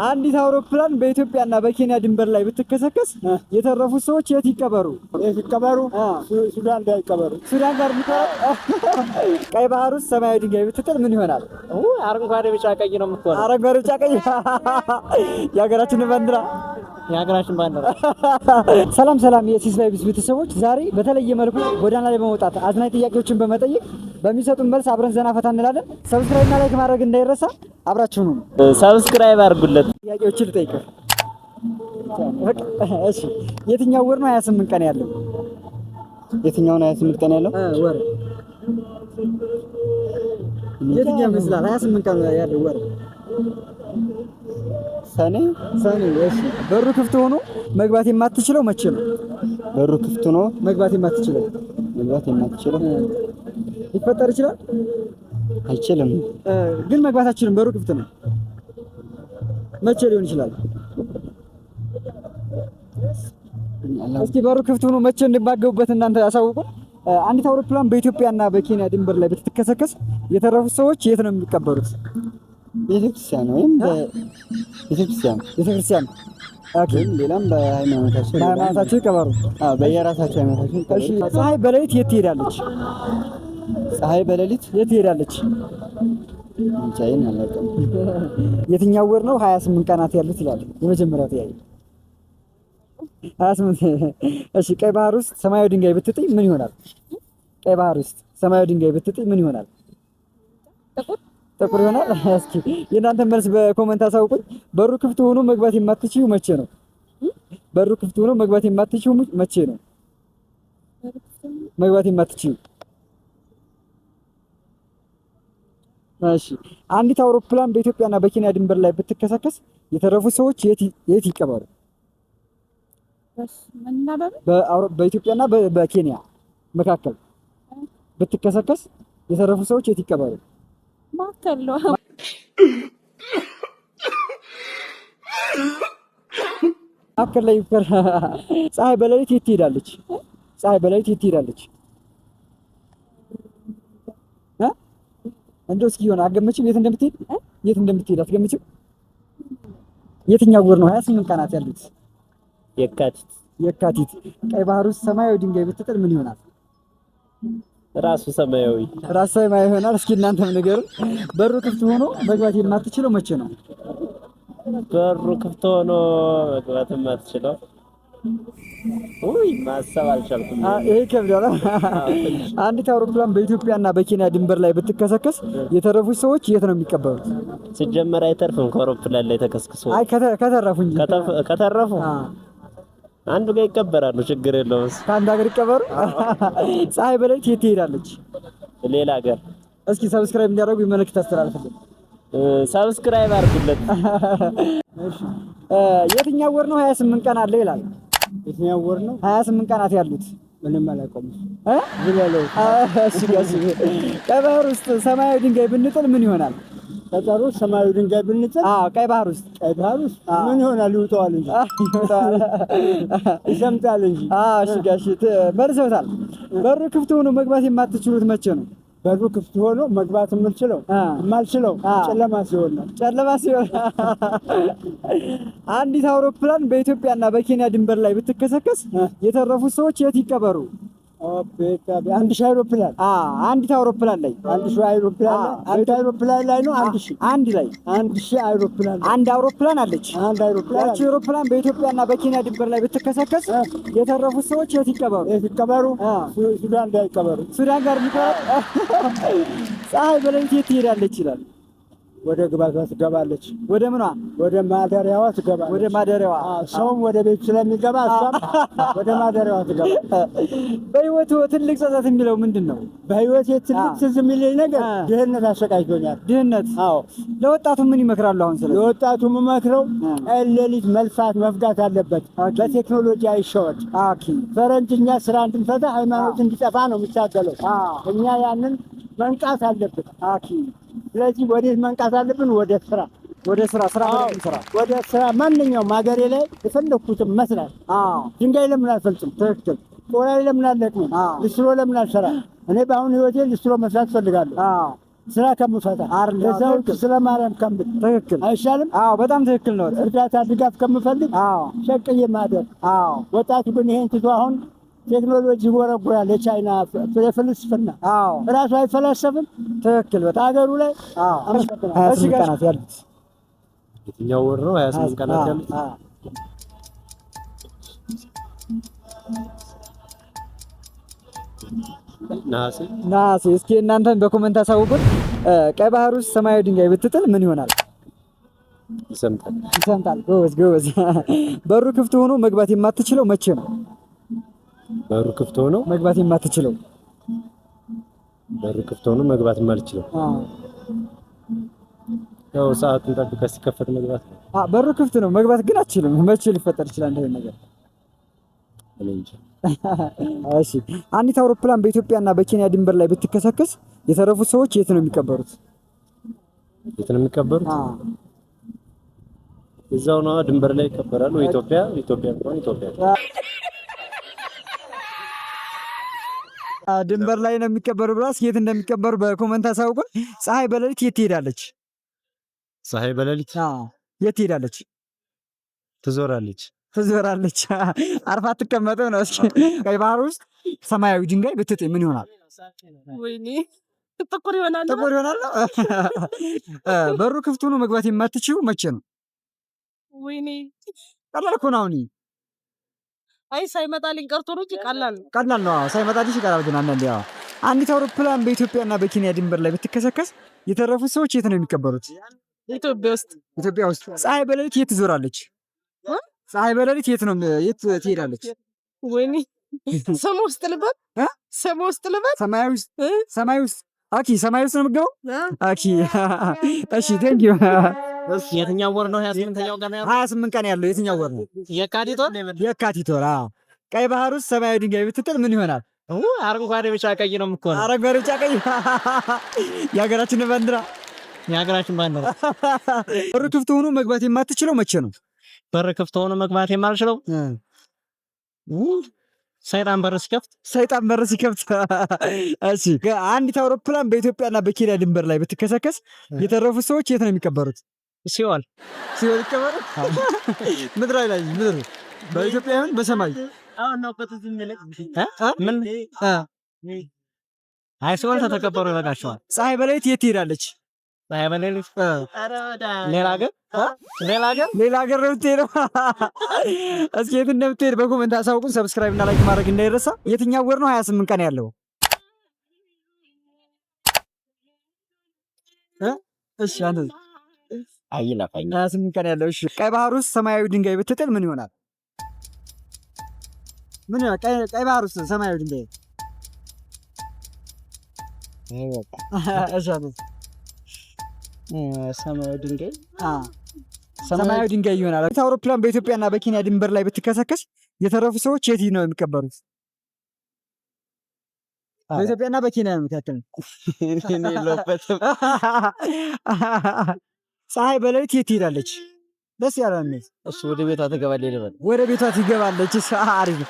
አንዲት አውሮፕላን በኢትዮጵያና በኬንያ ድንበር ላይ ብትከሰከስ የተረፉት ሰዎች የት ይቀበሩ? የት ይቀበሩ? ሱዳን ላይ ይቀበሩ። ሱዳን ጋር የሚቀበሩ። ቀይ ባህር ውስጥ ሰማያዊ ድንጋይ ብትጥል ምን ይሆናል? አረንጓዴ፣ ቢጫ፣ ቀይ ነው የምትሆነው። አረንጓዴ፣ ቢጫ፣ ቀይ የሀገራችንን ባንዲራ። የሀገራችን ባንዲራ። ሰላም ሰላም የሲስ ቫይብስ ቤተሰቦች፣ ዛሬ በተለየ መልኩ ጎዳና ላይ በመውጣት አዝናኝ ጥያቄዎችን በመጠየቅ በሚሰጡን መልስ አብረን ዘና ፈታ እንላለን። Subscribe እና like ማድረግ እንዳይረሳ። አብራችሁን ሁኑ። Subscribe አድርጉለት። ጥያቄዎችን ልጠይቅህ። እሺ፣ የትኛው ወር ነው 28 ቀን ያለው? የትኛው ነው 28 ቀን ያለው? ወር የትኛው ይመስላል 28 ቀን ያለው ወር? ሰኔ። ሰኔ። እሺ፣ በሩ ክፍት ሆኖ መግባት የማትችለው መቼ ነው? በሩ ክፍት ሆኖ መግባት የማትችለው? መግባት የማትችለው? ሊፈጠር ይችላል? አይችልም። ግን መግባት አትችልም። በሩ ክፍት ነው። መቼ ሊሆን ይችላል? እስኪ በሩ ክፍት ሆኖ መቼ እንደማገቡበት እናንተ አሳውቁ። አንዲት አውሮፕላን በኢትዮጵያና በኬንያ ድንበር ላይ ብትከሰከስ የተረፉት ሰዎች የት ነው የሚቀበሩት? ቤተክርስቲያን ወይም ቤተክርስቲያን። ቤተክርስቲያን። Okay። ወይም ሌላም በሃይማኖታቸው። በሃይማኖታቸው ይቀበሩ። አዎ፣ በየራሳቸው ሃይማኖታቸው ይቀበሩ። እሺ፣ ፀሐይ በሌሊት የት ትሄዳለች? ፀሐይ በሌሊት የት ትሄዳለች? እንጃይን አላውቅም። የትኛው ወር ነው 28 ቀናት ያሉት ይላል የመጀመሪያው ጥያቄ። 28። እሺ፣ ቀይ ባህር ውስጥ ሰማያዊ ድንጋይ ብትጥይ ምን ይሆናል? ቀይ ባህር ውስጥ ሰማያዊ ድንጋይ ብትጥይ ምን ይሆናል? ጥቁር። ጥቁር ይሆናል። እስኪ የእናንተን መልስ በ comment አሳውቁኝ። በሩ ክፍት ሆኖ መግባት የማትችይው መቼ ነው? በሩ ክፍት ሆኖ መግባት የማትችይው መቼ ነው? መግባት የማትችይው? እሺ፣ አንዲት አውሮፕላን በኢትዮጵያና በኬንያ ድንበር ላይ ብትከሰከስ የተረፉት ሰዎች የት ይቀበሩ? በኢትዮጵያና በኬንያ መካከል ብትከሰከስ የተረፉ ሰዎች የት ይቀበሩ? መካከል ነው። መካከል ላይ ይቀር። ፀሐይ በሌሊት የት ትሄዳለች? ፀሐይ በሌሊት የት ትሄዳለች? እ እንደው እስኪ የሆነ አትገምችም? የት እንደምትሄድ፣ የት እንደምትሄድ አትገምችም? የትኛው ወር ነው 28 ቀናት ያሉት? የካቲት። የካቲት። ቀይ ባህር ውስጥ ሰማያዊ ድንጋይ ብትጥል ምን ይሆናል? ራሱ ሰማያዊ። ራሱ ሰማያዊ ይሆናል። እስኪ እናንተም ንገሩን። በሩ ክፍት ሆኖ መግባት የማትችለው መቼ ነው? በሩ ክፍት ሆኖ መግባት የማትችለው፣ ውይ፣ ማሰብ አልቻልኩም። ይሄ ይከብዳል። አንዲት አውሮፕላን በኢትዮጵያና በኬንያ ድንበር ላይ ብትከሰከስ የተረፉት ሰዎች የት ነው የሚቀበሩት? ሲጀመር አይተርፍም ከአውሮፕላን ላይ ተከስክሶ። አይ፣ ከተረፉ እንጂ። ከተረፉ አንዱ ጋር ይቀበራሉ። ችግር የለውም። ከአንድ ሀገር ይቀበሩ። ፀሐይ በሌሊት የት ትሄዳለች? ሌላ ሀገር። እስኪ subscribe እንዲያደርጉ መልእክት ታስተላልፍልን። Subscribe አድርጉለት። እሺ፣ የትኛው ወር ነው 28 ቀን አለ ይላል? የትኛው ወር ነው? 28 ቀናት ያሉት? ምንም አላውቀውም። እ? ዝለለው። እሺ ጋሽ፣ ቀይ ባህር ውስጥ ሰማያዊ ድንጋይ ብንጥል ምን ይሆናል? ቀጠሮ ሰማያዊ ድንጋይ ብንጥል? አዎ፣ ቀይ ባህር ውስጥ። ቀይ ባህር ውስጥ ምን ይሆናል? ይውጠዋል እንጂ፣ ይሰምጣል እንጂ። አዎ፣ እሺ ጋሽ፣ መልሰውታል። በሩ ክፍት ሆኖ መግባት የማትችሉት መቼ ነው? በሩ ክፍት ሆኖ መግባት የምልችለው የማልችለው ጨለማ ሲሆን ነው። ጨለማ ሲሆን። አንዲት አውሮፕላን በኢትዮጵያና በኬንያ ድንበር ላይ ብትከሰከስ የተረፉት ሰዎች የት ይቀበሩ? 1000 አይሮፕላን? አንዲት አውሮፕላን ላይ። 1000 አይሮፕላን ላይ፣ አንድ አይሮፕላን ላይ ነው 1000? አንድ ላይ። 1000 አይሮፕላን ላይ። አንድ አውሮፕላን አለች። አንድ አይሮፕላን። ያቺ አውሮፕላን በኢትዮጵያና በኬንያ ድንበር ላይ ብትከሰከስ የተረፉት ሰዎች የት ይቀበሩ? የት ይቀበሩ? ሱዳን ላይ ይቀበሩ። ሱዳን ጋር የሚቀበሩ። ፀሐይ በሌሊት የት ትሄዳለች ይላል? ወደ ግባቷ ትገባለች። ወደ ምኗ? ወደ ማደሪያዋ ትገባለች። ወደ ማደሪያዋ። ሰውም ወደ ቤቱ ስለሚገባ እሷም ወደ ማደሪያዋ ትገባለች። በህይወቱ ትልቅ ጸጸት የሚለው ምንድን ነው? በህይወቴ ትልቅ ትዝ የሚለኝ ነገር ድህነት አሰቃይቶኛል። ድህነት። አዎ። ለወጣቱ ምን ይመክራሉ አሁን? ስለ ለወጣቱ የምመክረው ቀን ሌሊት መልፋት መፍጋት አለበት። በቴክኖሎጂ አይሸወድ። ፈረንጅ እኛ ስራ እንድንፈታ፣ ሃይማኖት እንዲጠፋ ነው የሚታገለው። እኛ ያንን መንቃት አለብን። ስለዚህ ወዴት መንቃት አለብን? ወደ ስራ። ወደ ስራ፣ ስራ ስራ። ወደ ስራ። ማንኛውም ሀገሬ ላይ የፈለኩትን መስራት። ድንጋይ ለምን አልፈልጥም? ትክክል። ቆራሪ ለምን አልለቅምም? ሊስትሮ ለምን አልሰራ? እኔ በአሁኑ ህይወቴ ሊስትሮ መስራት እፈልጋለሁ። ስራ ከምፈታ አይደል? ከዛ ውጭ ስለ ማርያም ከምል ትክክል። አይሻልም? አዎ፣ በጣም ትክክል ነው። እርዳታ ድጋፍ ከምፈልግ ሸቅዬ ማደር። ወጣቱ ግን ይሄን ትቶ አሁን ቴክኖሎጂ ይጎረጉራል። የቻይና ፍልስፍና ራሱ አይፈላሰፍም። ትክክል። በጣም በሀገሩ ላይ አመሰግናለሁ። 28 ቀናት ያሉት የትኛው ወር ነው? 28 ቀናት ያሉት ነሐሴ። ነሐሴ። እስኪ እናንተን በ comment አሳውቁን። ቀይ ባህር ውስጥ ሰማያዊ ድንጋይ ብትጥል ምን ይሆናል? ይሰምጣል። ይሰምጣል። ጎበዝ ጎበዝ። በሩ ክፍት ሆኖ መግባት የማትችለው መቼ ነው? በሩ ክፍት ሆኖ መግባት የማትችለው በሩ ክፍት ሆኖ መግባት የማልችለው ያው ሰዓቱን ጠብቀህ ሲከፈት መግባት ነው። በሩ ክፍት ነው፣ መግባት ግን አትችልም። መቼ ሊፈጠር ይችላል እንደዚህ ነገር? እኔ እንጃ። እሺ፣ አንዲት አውሮፕላን በኢትዮጵያና በኬንያ ድንበር ላይ ብትከሰከስ የተረፉት ሰዎች የት ነው የሚቀበሩት? የት ነው የሚቀበሩት? እዛው ነዋ፣ ድንበር ላይ ይቀበራሉ። ኢትዮጵያ ኢትዮጵያ ከሆነ ኢትዮጵያ ድንበር ላይ ነው የሚቀበሩ ብላ፣ እስኪ የት እንደሚቀበሩ በ comment አሳውቁን። ፀሐይ በሌሊት የት ትሄዳለች? ፀሐይ በሌሊት የት ትሄዳለች? ትዞራለች። ትዞራለች። አርፋ አትቀመጥም ነው። እስኪ ቀይ ባህር ውስጥ ሰማያዊ ድንጋይ ብትጥይ ምን ይሆናል? ወይኔ፣ ጥቁር ይሆናል። ጥቁር ይሆናል። በሩ ክፍት ሆኖ መግባት የማትችይው መቼ ነው? ወይኔ፣ ቀላል እኮ ነው አሁን። አይ፣ ሳይመጣልኝ ቀርቶ ነው እንጂ ቀላል ነው። ቀላል ነው። አዎ፣ ሳይመጣልሽ ይቀራል። ግን አንዳንዴ ያው አንዲት አውሮፕላን በኢትዮጵያና በኬንያ ድንበር ላይ ብትከሰከስ የተረፉት ሰዎች የት ነው የሚቀበሩት? ኢትዮጵያ ውስጥ። ኢትዮጵያ ውስጥ። ፀሐይ በሌሊት የት ትዞራለች? ፀሐይ በሌሊት የት ነው የት ትሄዳለች? ወይኔ፣ ሰማ ውስጥ ልበል፣ ሰማ ውስጥ ልበል። ሰማያዊ ውስጥ፣ ሰማይ ውስጥ። Okay፣ ሰማይ ውስጥ ነው የምትገባው። Okay፣ እሺ፣ thank you። የትኛው ወር ነው 28ኛው ቀን ያለው? 28 ቀን ያለው የትኛው ወር ነው? የካቲት ወር። የካቲት ወር። አዎ። ቀይ ባህር ውስጥ ሰማያዊ ድንጋይ ብትጥል ምን ይሆናል? አረንጓዴ፣ ቢጫ፣ ቀይ ነው እኮ ነው። አረንጓዴ፣ ቢጫ፣ ቀይ የሀገራችንን ባንዲራ። የሀገራችን ባንዲራ። በሩ ክፍት ሆኖ መግባት የማትችለው መቼ ነው? በር ክፍት ሆኖ መግባት የማልችለው ሰይጣን በር ሲከፍት። ሰይጣን በር ሲከፍት። እሺ፣ አንዲት አውሮፕላን በኢትዮጵያና በኬንያ ድንበር ላይ ብትከሰከስ የተረፉት ሰዎች የት ነው የሚቀበሩት? ሲኦል። ሲኦል ይቀበሩ። ምድር ላይ፣ ምድር በኢትዮጵያ ይሁን በሰማይ? ምን? አይ፣ ሲኦል ተተቀበሩ ይበቃቸዋል። ፀሐይ በሌሊት የት ትሄዳለች? ፀሐይ በሌሊት ሌላ ሀገር፣ ሌላ ሀገር። ሌላ ሀገር ነው የምትሄደው። እስኪ የት እንደምትሄድ በ comment አሳውቁን። Subscribe እና like ማድረግ እንዳይረሳ። የትኛው ወር ነው 28 ቀን ያለው? እሺ፣ አንተ። አይለፋኝ። 28 ቀን ያለው። እሺ፣ ቀይ ባህር ውስጥ ሰማያዊ ድንጋይ ብትጥል ምን ይሆናል? ምን ይሆናል? ቀይ ባህር ውስጥ ሰማያዊ ድንጋይ። እሺ፣ አንተ። ሰማያዊ ድንጋይ። ሰማያዊ ድንጋይ ይሆናል። አውሮፕላን በኢትዮጵያና በኬንያ ድንበር ላይ ብትከሰከስ የተረፉ ሰዎች የት ነው የሚቀበሩት? በኢትዮጵያና በኬንያ መካከል። የለበትም። ፀሐይ በሌሊት የት ትሄዳለች? ደስ ያለ። እሱ ወደ ቤቷ ትገባለች ልበል። ወደ ቤቷ ትገባለች። አሪፍ፣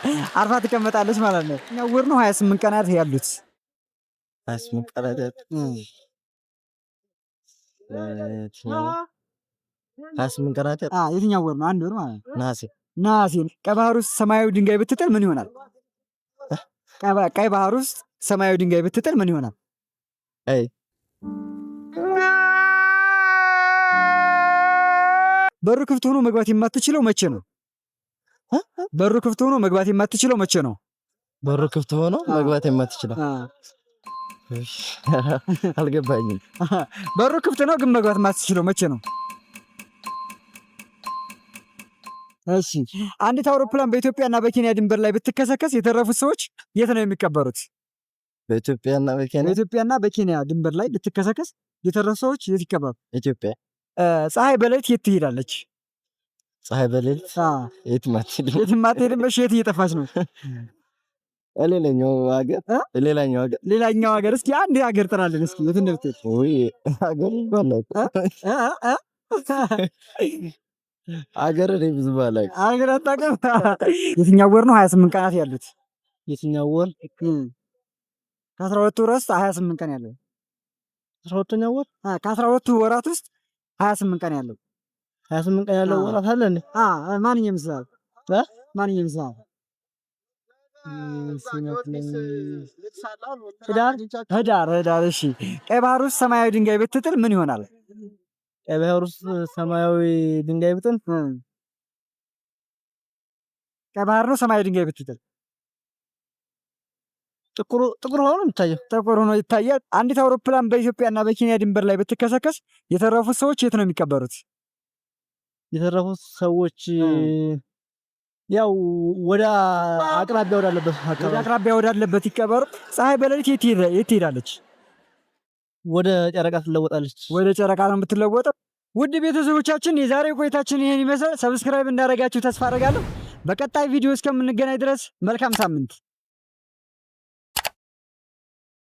አርፋ ትቀመጣለች ማለት ነው። ወር ነው 28 ቀናት ያሉት? 28 ቀናት ያሉት፣ 28 ቀናት ያሉት። የትኛው ወር ነው? አንድ ወር ማለት ነው። ነሐሴ። ነሐሴ። ቀይ ባህር ውስጥ ሰማያዊ ድንጋይ ብትጥል ምን ይሆናል? ቀይ ባህር ውስጥ ሰማያዊ ድንጋይ ብትጥል ምን ይሆናል? አይ። በሩ ክፍት ሆኖ መግባት የማትችለው መቼ ነው? በሩ ክፍት ሆኖ መግባት የማትችለው መቼ ነው? በሩ ክፍት ሆኖ መግባት የማትችለው፣ አልገባኝም። በሩ ክፍት ነው ግን መግባት የማትችለው መቼ ነው? እሺ፣ አንዲት አውሮፕላን በኢትዮጵያና በኬንያ ድንበር ላይ ብትከሰከስ የተረፉት ሰዎች የት ነው የሚቀበሩት? በኢትዮጵያና በኬንያ በኢትዮጵያና በኬንያ ድንበር ላይ ብትከሰከስ የተረፉ ሰዎች የት ይቀበሩ? ኢትዮጵያ። ፀሐይ በሌሊት የት ትሄዳለች? ፀሐይ በሌሊት የትም አትሄድም። የትም አትሄድም። እሺ፣ የት እየጠፋች ነው? ሌላኛው ሀገር፣ ሌላኛው ሀገር። ሌላኛው ሀገር። እስኪ አንድ ሀገር ጥራልን እስኪ የት እንደምትሄድ። ውይ፣ ሀገር አላውቅም። ሀገር እኔ ብዙ አላውቅም። ሀገር አታውቅም? የትኛው ወር ነው 28 ቀናት ያሉት? የትኛው ወር? ከ12 ወር ውስጥ 28 ቀን ያለው? 12ኛው ወር። ከ12ቱ ወራት ውስጥ 28 ቀን ያለው። 28 ቀን ያለው ወራት አለ እንዴ? ማንኛውም ይመስላል? እ? ማንኛውም ይመስላል? ህዳር። ህዳር፣ ህዳር። እሺ፣ ቀይ ባህር ውስጥ ሰማያዊ ድንጋይ ብትጥል ምን ይሆናል? ቀይ ባህር ውስጥ ሰማያዊ ድንጋይ ብጥል? ቀይ ባህር ነው፣ ሰማያዊ ድንጋይ ብትጥል። ጥቁር ጥቁር ሆኖ ነው የሚታየው። ጥቁር ሆኖ ይታያል። አንዲት አውሮፕላን በኢትዮጵያና በኬንያ ድንበር ላይ ብትከሰከስ የተረፉት ሰዎች የት ነው የሚቀበሩት? የተረፉት ሰዎች ያው ወደ አቅራቢያ ወዳለበት ወደ አካባቢ። አቅራቢያ ወዳለበት ይቀበሩ። ፀሐይ በሌሊት የት ትሄዳለች? ወደ ጨረቃ ትለወጣለች። ወደ ጨረቃ ነው የምትለወጠው። ውድ ቤተሰቦቻችን፣ የዛሬው ቆይታችን ይህን ይመስላል። Subscribe እንዳደረጋችሁ ተስፋ አደርጋለሁ። በቀጣይ ቪዲዮ እስከምንገናኝ ድረስ መልካም ሳምንት።